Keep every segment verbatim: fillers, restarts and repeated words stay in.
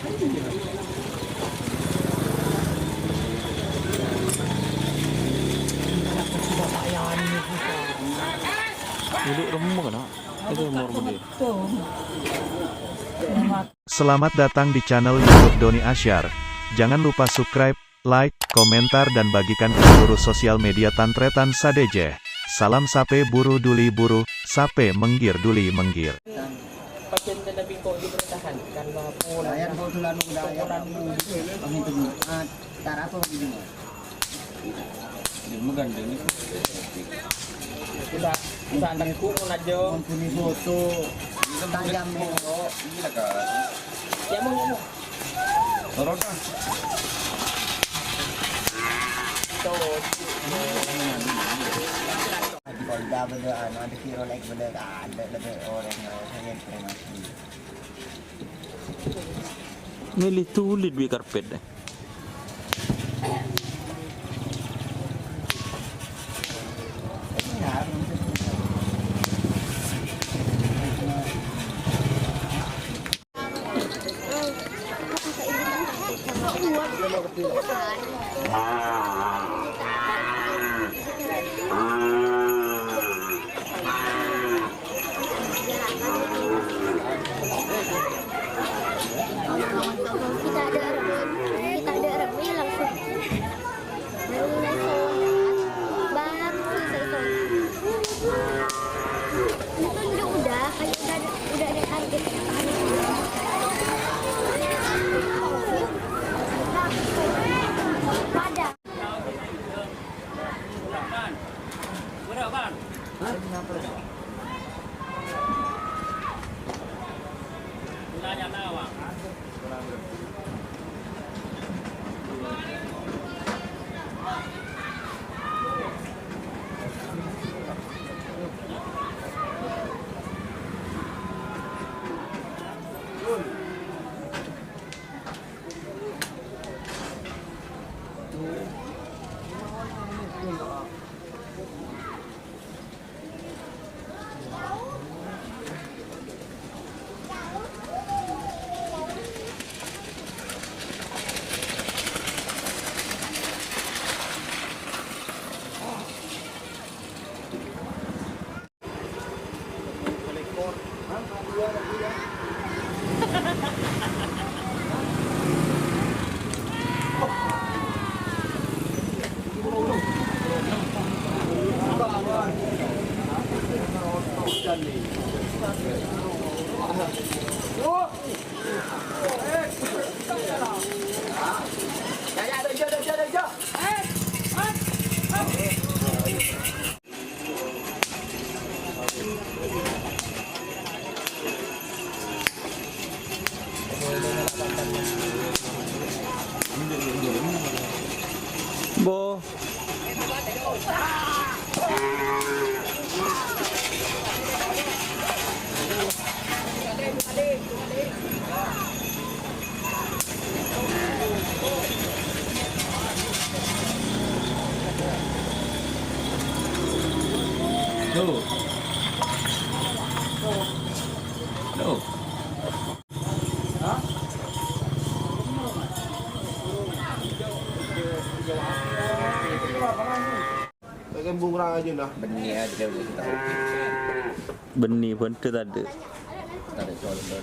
Dulu remuk, nak. Itu umur gede. Selamat datang di channel YouTube Doni Asyar. Jangan lupa subscribe, like, komentar, dan bagikan ke seluruh sosial media tan-tarètan sadhâjâ. Salam sapè buru duli buru, sapè mèngghir duli mèngghir. Pajhât tetapi kok dipertahankan, Pak? Saya mau tulang udah ya, penghitung Jumat. Cara apa begitu, Mas? Dia menggandeng itu. Udah, udah ada kuku aja. Mempunyai foto. Tajam nih. Ini lah, Kak. Ya, mau, mau. Turun, Kak. Tuh. Di Polda bener, anu, ada si Rolex bener, ada lebih orang, saya informasi. Mèlè tulid bi' karpet, eh. Kita ada remnya, kita ada remnya langsung. Baru mulai sholat. Baru selesai sholat. Itu udah, udah, kayak udah ada, udah ada target. Pada. Bo. Tuh. Tuh. Bânnè aja, Bu. Bânnè, bhender tadâ'. Tadâ' contoh.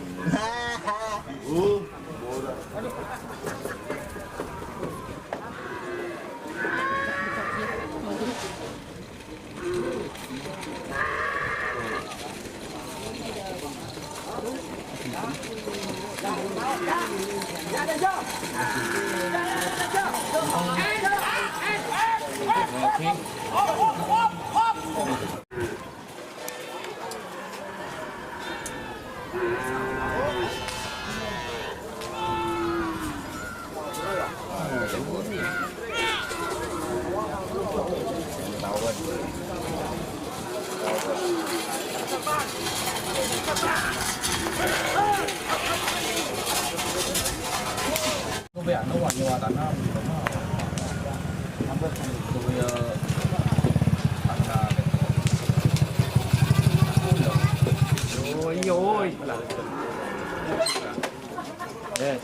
Ini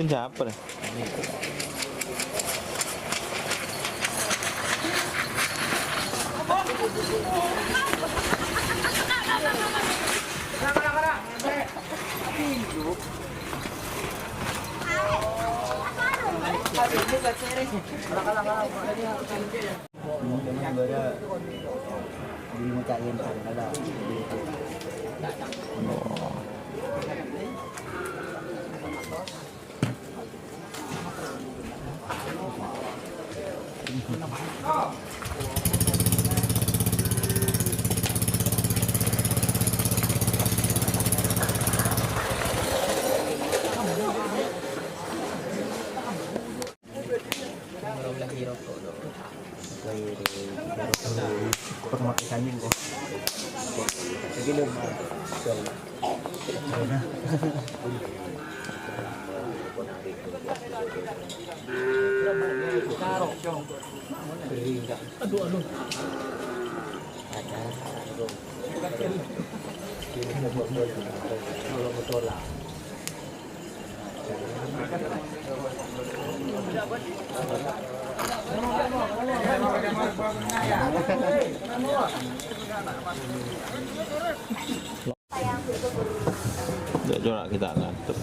siapa nih? Nggak corak kita ngadep.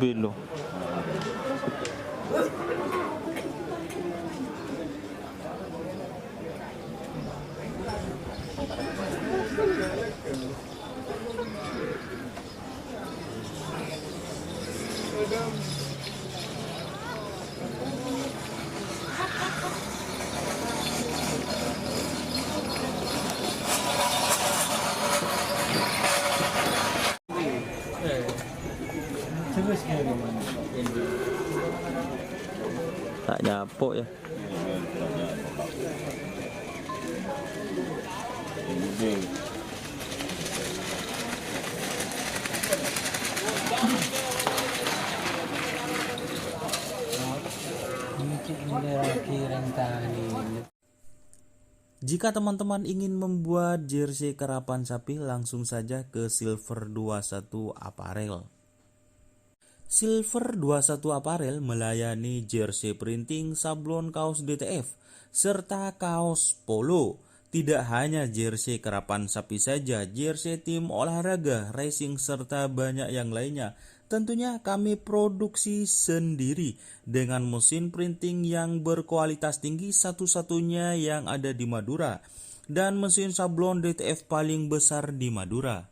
Bilo. Ta' nyapo', ya. Jika teman-teman ingin membuat jersey karapan sapi, langsung saja ke Silver dua satu Apparel. Silver dua satu Apparel melayani jersey printing, sablon kaos D T F, serta kaos polo. Tidak hanya jersey karapan sapi saja, jersey tim olahraga, racing, serta banyak yang lainnya. Tentunya kami produksi sendiri dengan mesin printing yang berkualitas tinggi, satu-satunya yang ada di Madura, dan mesin sablon D T F paling besar di Madura.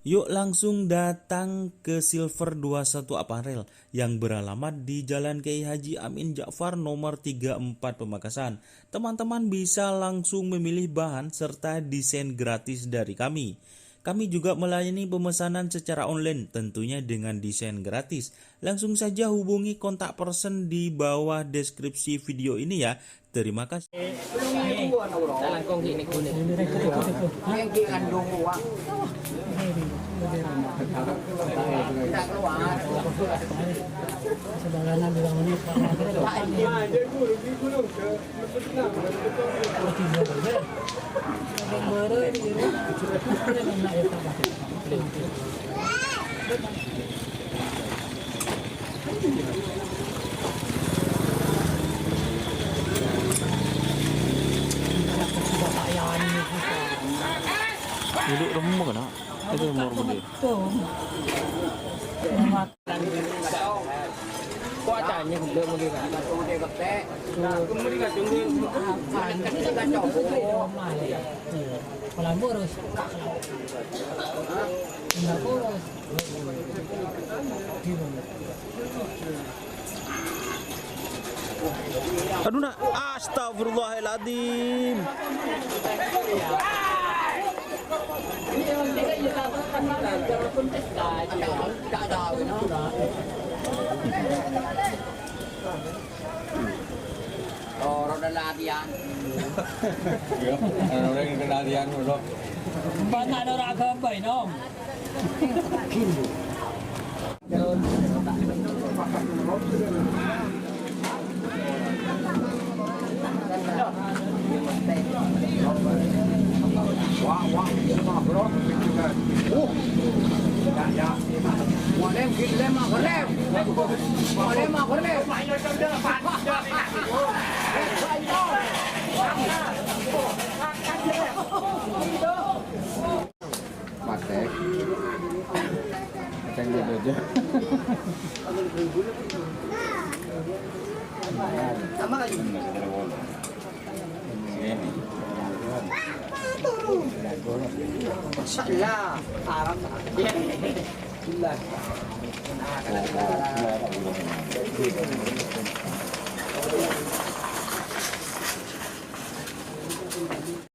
Yuk langsung datang ke Silver dua satu Apparel yang beralamat di Jalan Kiai Haji Amin Ja'far nomor tiga empat Pamekasan. Teman-teman bisa langsung memilih bahan serta desain gratis dari kami. Kami juga melayani pemesanan secara online, tentunya dengan desain gratis. Langsung saja hubungi kontak person di bawah deskripsi video ini, ya. Terima kasih. Duduk remuk, nak. Itu umur gede. Aduh, na', astagfirullahaladzim. Loro latihan. Iya, loro latihan, loro. Banyak orang gambai, Nom. Mate. Cek dulu aja. Masya Allah. Bismillah.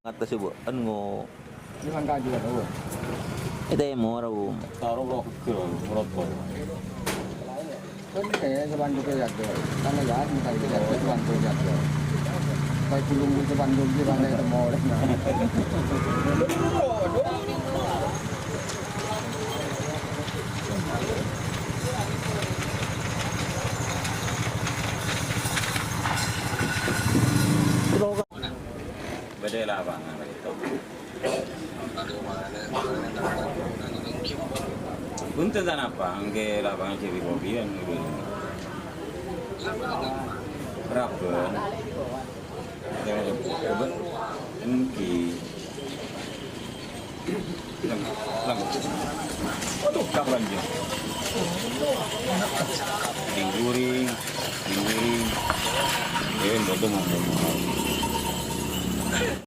Ngatas ibu, anu. Ini langka juga, tahu. Itu mau, tahu. Taruh roh kecil, roh. Kan kayak sepanduk ya, ada. Kan ya, bukan kita, sepanduk ya, ada. Kayak gulung itu sepanduk di mana itu mau, nah. Bâdâ lapangan. Bhunten ta' napa, èngghi lapangan J P Kopi kan. Rabbân. Èngghi. Lem, lem. Waduh, kapan ya? Mingguring, mingguring. Eh, betul, betul.